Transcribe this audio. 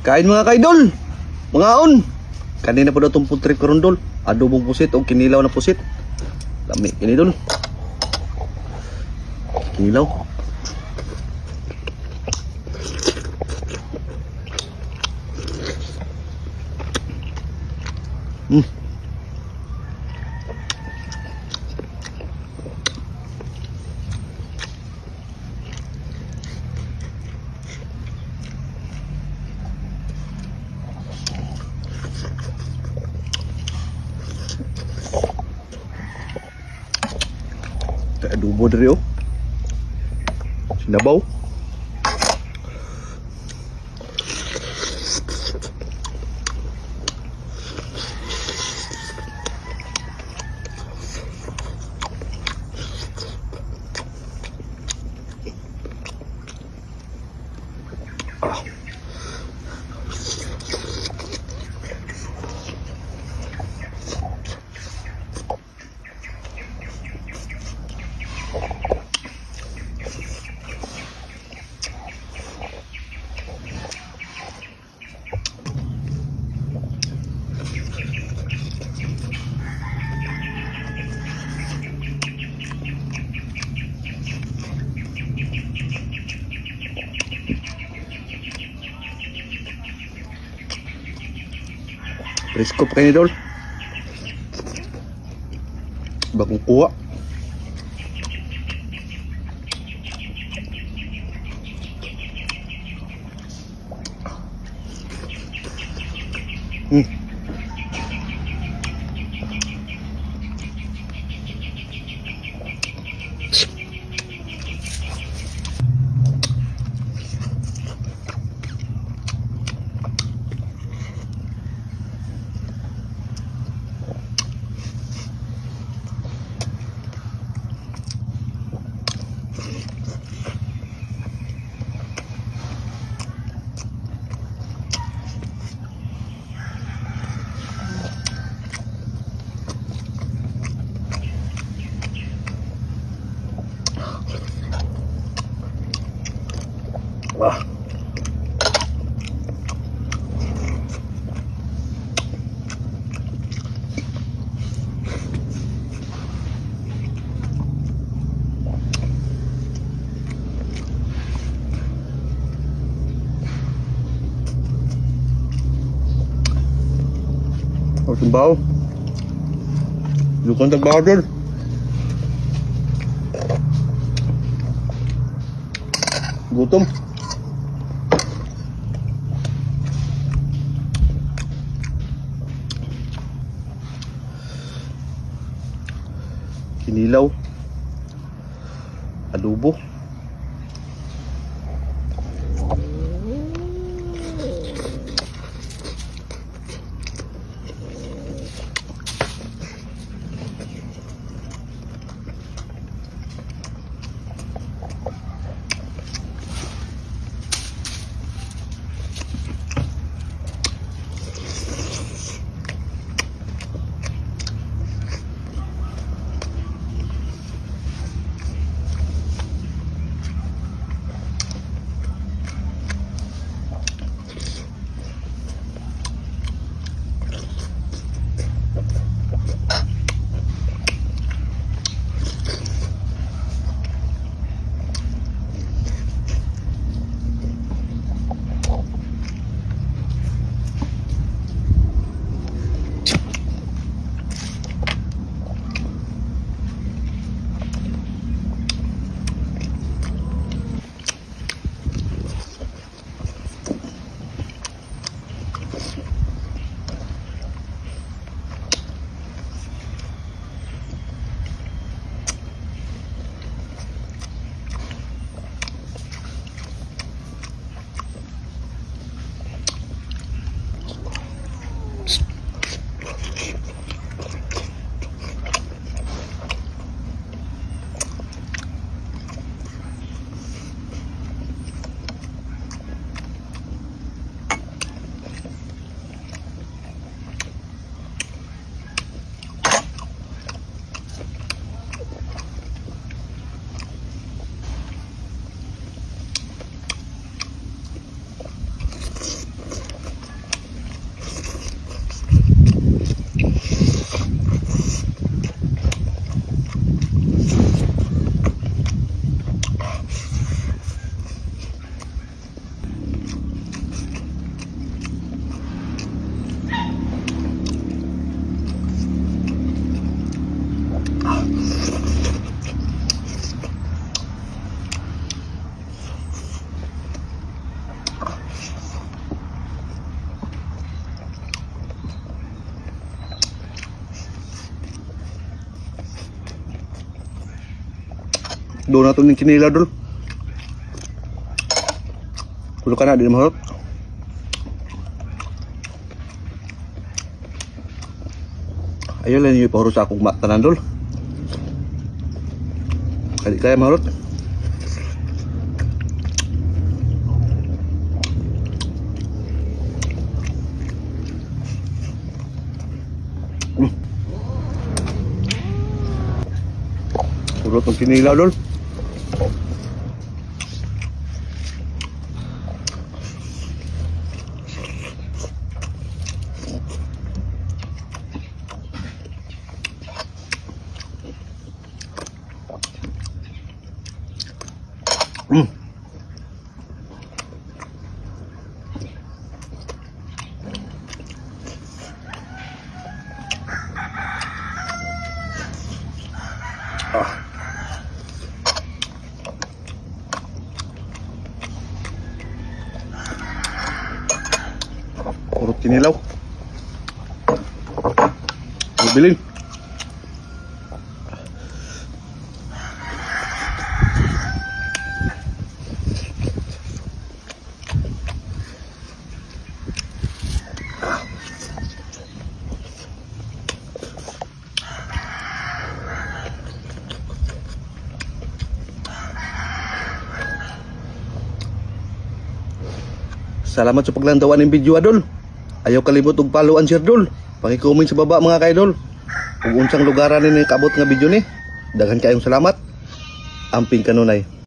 Kain, mga kaidol. Mga on. Kanina pa daw itong food trip karon, dol. Adobong pusit o kinilaw na pusit. Lami kini, dol. Kinilaw. Kay adobo diri oh. Sinabaw. Ah. Presko pa kayo, dol. Bagong kuha. Ah. Oh, tumbaw. Lukon tagbaw dun. Gutom. Kinilaw. Adobo. Doon na to ning kinilaw, dol. Kulo ka na, di na mahurot. Ayaw lang yung ipahurot sa akong tanan, dol. Kaya kaya mahurot. Hurot ng kinilaw, dol. Ah. Hurot kinilaw. Bilin. Salamat sa paglantawan ng video, adol. Ayaw kalimot og follow and share, dol. Paki-comment sa baba, mga kaidol kung unsang lugaran ni kaabot nga video ni. Daghan kayong salamat. Amping kanunay.